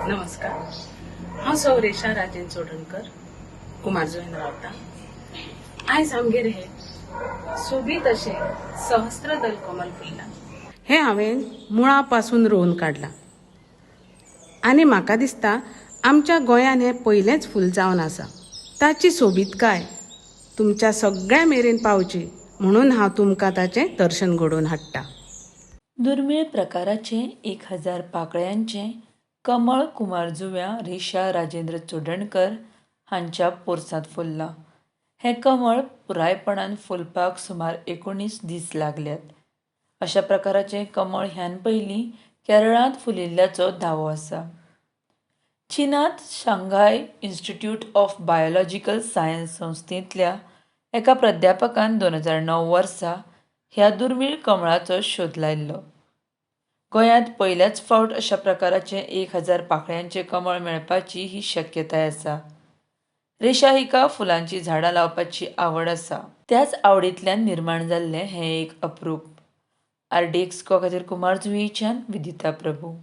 नमस्कार. हांव सौ रेशा राजेंद्र चोडणकर, कुमारजुंव्यान रावता. आयज आमगेर हे सोबीत अशें सहस्त्रदल कमल फुल्लां. हें हांवें मुळा पासून रोवन काडलां आनी म्हाका दिसता आमच्या गोंयान हें पयलेंच फूल जावन आसा. ताची सोबीतकाय तुमच्या सगळ्यां मेरेन पावची म्हणून हांव तुमकां ताचें दर्शन घडोवन हाडटा. दुर्मीळ प्रकाराचें 1000 पाकळ्यांचें कमळ कुमारजुंव्यां रेशा राजेंद्र चोडणकर हांच्या पोरसांत फुल्लां. हें कमळ पुरायपणान फुलपाक सुमार 19 दीस लागल्यात. अशा प्रकाराचें कमळ ह्यान पयलीं केरळांत फुलिल्ल्याचो दावो आसा. चीनांत Shanghai institute of biological science संस्थेंतल्या एका प्राध्यापकान 2009 वर्सा ह्या दुर्मीळ कमळाचो शोध लायिल्लो. गोंयांत पयल्याच फावट अशा प्रकाराचें 1000 पाकळ्यांचें कमळ मेळपाची ही शक्यताय आसा. रेशा हिका फुलांचीं झाडां लावपाची आवड आसा. त्याच आवडींतल्यान निर्माण जाल्लें हें एक अप्रूप. आर डी एक्सको खातीर कुमारजुंवेंच्यान विदिता प्रभू.